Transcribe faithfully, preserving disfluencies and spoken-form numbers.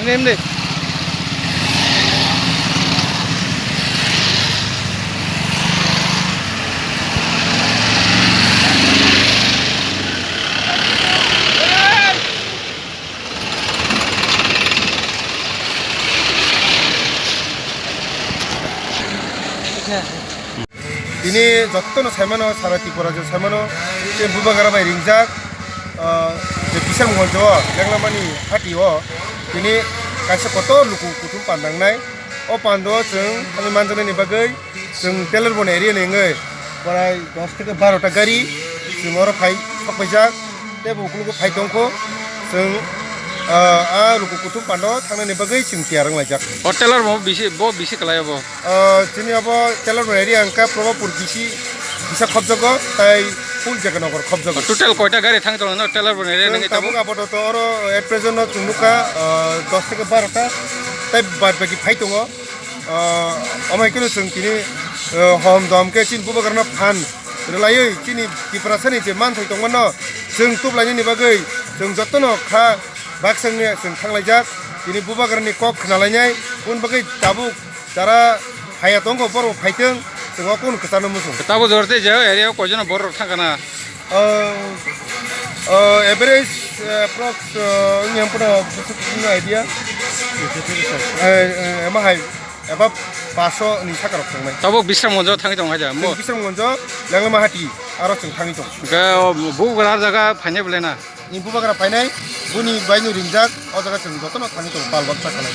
Name de. Tini jottono saimano, sara Tripura je saimano, je bubagra bai ringjak, ah, je Bisramganj o, Lenglamani hati o, tini kaisa kotor luku kuthum pandangnai. O pando chwng thangwi manjaknani bagwi chwng Tailor Bon area ni wngwi prai dos theke baro ta gari chwng oro phai sokpaijak. Tei bo ukulugo phai tongkho, chwng, ah, ah, luku kuthum pando thangnani bagwi chwng tiyar wnglaijak. O Tailor Bon bisi, bo bisi kwlai obo? Ah, chini abo Tailor Bon area wngkha Probabpur bisi, bisa khobjago, tai full Jaganagar khobjago. Total koita gari thang tongo no Tailor Bon area? Chwng nangwi tabuk tabuk? Apatot oro at present no chwng nukha, ah, dos theke baro ta, tai bad baki phai tongo. Ah, omo hai kheno chwng tini, ah, hom dom khe chini bubagrano phan rwlaiwi chini Tiprasani je manthai tongmano chwng tuplainani bagwi chwng jotono kha baksa wngya chwng thanglaijak. Tini bubagrani kok khnalainai, aboni bagwi tabuk jara phaiya tongo, borok phaitwng, chwng o kunu kwchangno muchung. Tabuk jora tei je area o koijono borok thangkha na? Ah, ah, average, ah, approx, ah, wngya pono bwswk wngno idea. Eh, eh, ema hai, eba paso ni saka rok tongnai. Tabuk Bisramganj o thangwi tong hai da? Chwng mo Bisramganj o, Lenglama hati, aro chwng thangwi tong. Hwnkhe o bubagra jaga phainai belai na? Ni bubagra phainai, buni baino ringjak, o jaga chwng jotono thangwi tong, pal baksa khalai.